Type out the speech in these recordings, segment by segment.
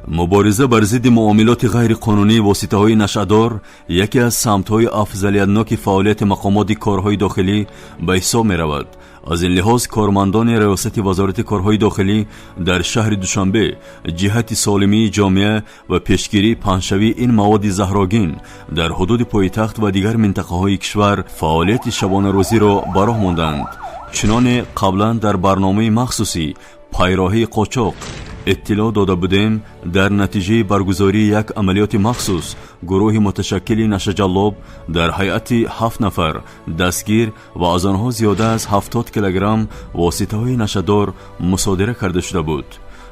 Мубориза бар зидди муомилоти ғайриқонунии воситаҳои нашъадор яке аз самтҳои афзалиятноки фаъолияти мақомоти корҳои дохилӣ ба ҳисоб меравад. Аз ин лиҳоз кормандони Раёсати Вазорати корҳои дохилӣ дар шаҳри Душанбе ҷиҳати солимии ҷомеа ва пешгирии паҳншавии ин маводи заҳрогин дар ҳудуди пойтахт ва дигар минтақаҳои кишвар фаъолияти шабонарӯзиро ба роҳ монданд. Чуноне қаблан дар барномаи махсусӣ «Пайроҳии қочоқ» иттилоъ дода будем, дар натиҷаи баргузории як амалиёти махсус гурӯҳи муташаккили нашаҷаллоб дар ҳайати 7 нафар дастгир ва аз онҳо зиёда аз 70 килограмм воситаҳои нашадор мусодира карда шуда буд.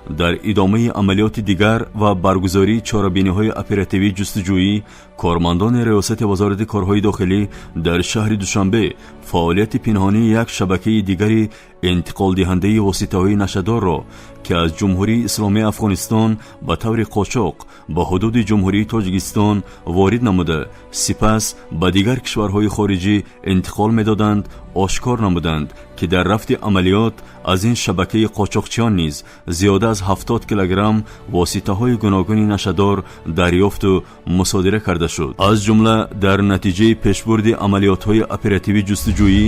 Дар идомаи амалиёти дигар ва баргузории чорабиниҳои оперативӣ ҷустуҷӯӣ кормандони Раёсати Вазорати корҳои дохилӣ дар шаҳри Душанбе фаъолияти пинҳонии як шабакаи дигари интиқолдиҳандаи воситаҳои нашадорро, ки аз Ҷумҳурии Исломии Афғонистон ба таври қочоқ ба ҳудуди Ҷумҳурии Тоҷикистон ворид намуда, сипас ба дигар кишварҳои хориҷӣ интиқол медоданд, ошкор намуданд, ки дар рафти амалиёт аз ин шабакаи қочоқчиён низ зиёда аз 70 килограмм воситаҳои гуногуни нашадор дарёфту мусодира карда шуд. Аз ҷумла дар натиҷаи пешбурди амалиётҳои оперативӣ ҷустуҷӯӣ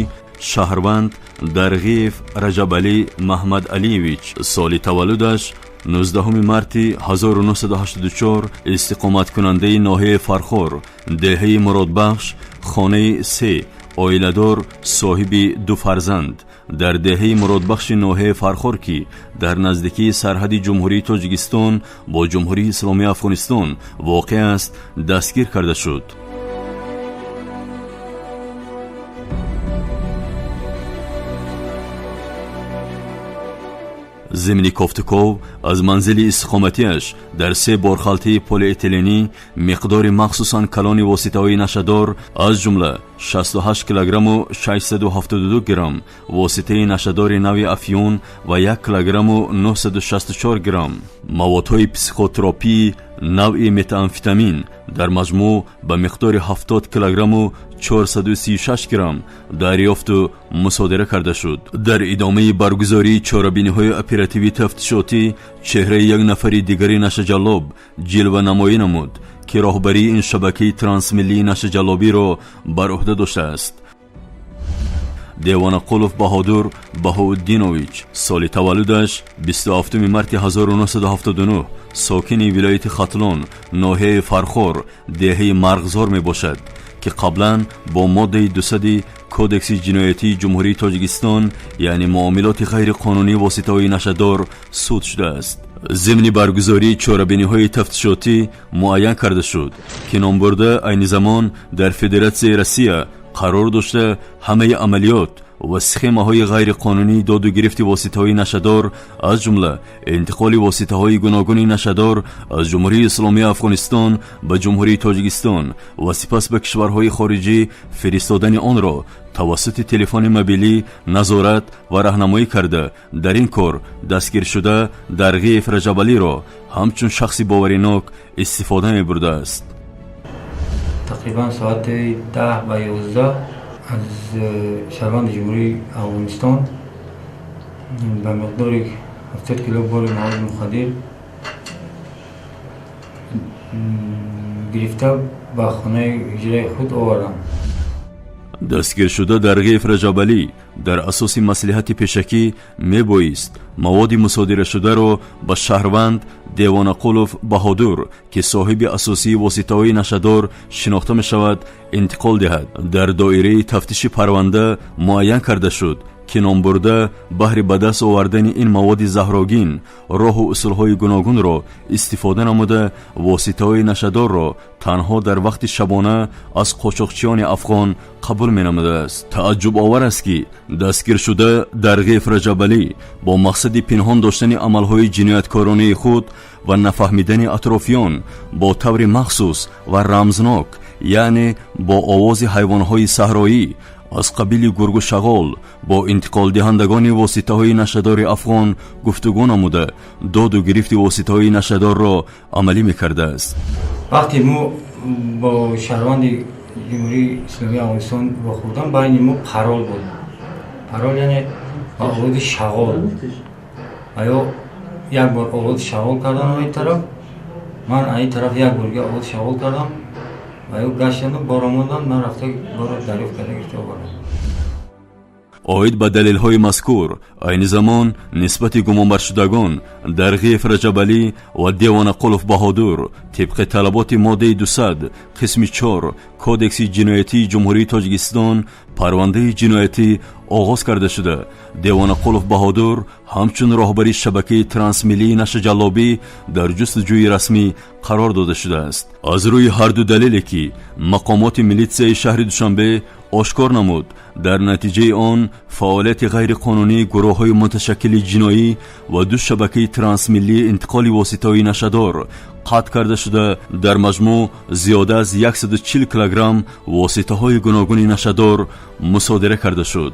шаҳрванд Дарғиев Раҷабалӣ Маҳмадалиевич, соли таваллудаш 19 марти 1984, истиқоматкунандаи ноҳияи Фархор, деҳаи Муродбахш, хонаи 3, оиладор, соҳиби ду фарзанд, дар деҳаи Муродбахши ноҳияи Фархор, ки дар наздикии сарҳади Ҷумҳурии Тоҷикистон бо Ҷумҳурии Исломии Афғонистон воқеъ аст, дастгир карда шуд. Зимни кофтуков аз манзили истиқоматиаш дар се борхалтаи полиэтиленӣ миқдори махсусан калони воситаҳои нашадор, аз ҷумла 68 килограмму 672 грамм воситаи нашадори нави афюн ва 1 килограмму 964 грамм маводҳои психотропии навъи метаамфетамин, дар маҷмӯъ ба миқдори 70 килограмму 436 грамм дарёфту мусодира карда шуд. Дар идомаи баргузории чорабиниҳои оперативӣ тафтишотӣ чеҳраи як нафари дигари нашаҷаллоб ҷилванамоӣ намуд, ки роҳбарии ин шабакаи трансмиллии нашаҷаллобиро бар ӯҳда доштааст. Девонақулов Баҳодур Баҳоуддинович, соли таваллудаш 27 марти 1979, сокини вилояти Хатлон, ноҳияи Фархор, деҳаи Марғзор мебошад, ки қаблан бо моддаи 200 Кодекси ҷиноятии Ҷумҳурии Тоҷикистон, яъне муомилоти ғайриқонунии воситаҳои нашадор, суд шудааст. Зимни баргузории чорабиниҳои тафтишотӣ муайян карда шуд, ки номбурда айни замон дар Федератсияи Россия қарор дошта, ҳамаи амалиёт ва схемаҳои ғайриқонунии доду гирифти воситаҳои нашадор, аз ҷумла интиқоли воситаҳои гуногуни нашадор аз Ҷумҳурии Исломии Афғонистон ба Ҷумҳурии Тоҷикистон ва сипас ба кишварҳои хориҷӣ фиристодани онро тавассути телефони мобилӣ назорат ва раҳнамоӣ карда, дар ин кор дастгиршуда Дарғиев Раҷабалиро ҳамчун шахси боваринок истифода мебурдааст. Тақрибан соати 10 ба 11 аз шаҳрванди Ҷумҳурии Афғонистон ба миқдори 70 кило бори маводи мухаддир гирифта, ба хонаи ҳуҷраи худ овардам. Дастгиршуда Дарғиев Раҷабалӣ дар асоси маслиҳати пешакӣ мебоист маводи мусодирашударо ба шаҳрванд Девонақулов Баҳодур, ки соҳиби асосии воситаҳои нашадор шинохта мешавад, интиқол диҳад. Дар доираи тафтиши парванда муайян карда шуд, ки номбурда баҳри ба даст овардани ин маводи заҳрогин роҳу усулҳои гуногунро истифода намуда, воситаҳои нашадорро танҳо дар вақти шабона аз қочоқчиёни афғон қабул менамудааст. Тааҷҷубовар аст, ки дастгиршуда Дарғиев Раҷабалӣ бо мақсади пинҳон доштани амалҳои ҷинояткоронаи худ ва нафаҳмидани атрофиён бо таври махсус ва рамзнок, яъне бо овози ҳайвонҳои саҳроӣ аз қабили гургу шағол, бо интиқолдиҳандагони воситаҳои нашадори афғон гуфтугӯ намуда, доду гирифти воситаҳои нашадорро амалӣ мекардааст. Вақте мо бо шаҳрванди Ҷумҳурии Исломии Афғонистон вохӯрдам, байни мо парол буд. Парол, яъне ба овози шағол, ва ё як бор овози шағол кардан ои тараф. Ман аз ин тараф як борга овоз шағол кардам ва ё гаштанду бор омодан, ман рафта борро дарёфт карда гирифта овардам. Оид ба далелҳои мазкур, айни замон нисбати гумонбаршудагон Дарғиев Раҷабалӣ ва Девонақулов Баҳодур тибқи талаботи моддаи 200 қисми 4 Кодекси ҷиноятии Ҷумҳурии Тоҷикистон парвандаи ҷиноятӣ оғоз карда шуда, Девонақулов Баҳодур ҳамчун роҳбари шабакаи трансмиллии нашаҷаллобӣ дар ҷустуҷӯи расмӣ қарор дода шудааст. Аз рӯи ҳарду далеле, ки мақомоти милитсияи шаҳри Душанбе ошкор намуд, дар натиҷаи он фаъолияти ғайриқонунии гурӯҳҳои муташаккили ҷиноӣ ва ду шабакаи трансмиллии интиқоли воситаҳои нашадор қатъ карда шуда, дар маҷмӯъ зиёда аз 140 килограмм воситаҳои гуногуни нашадор мусодира карда шуд.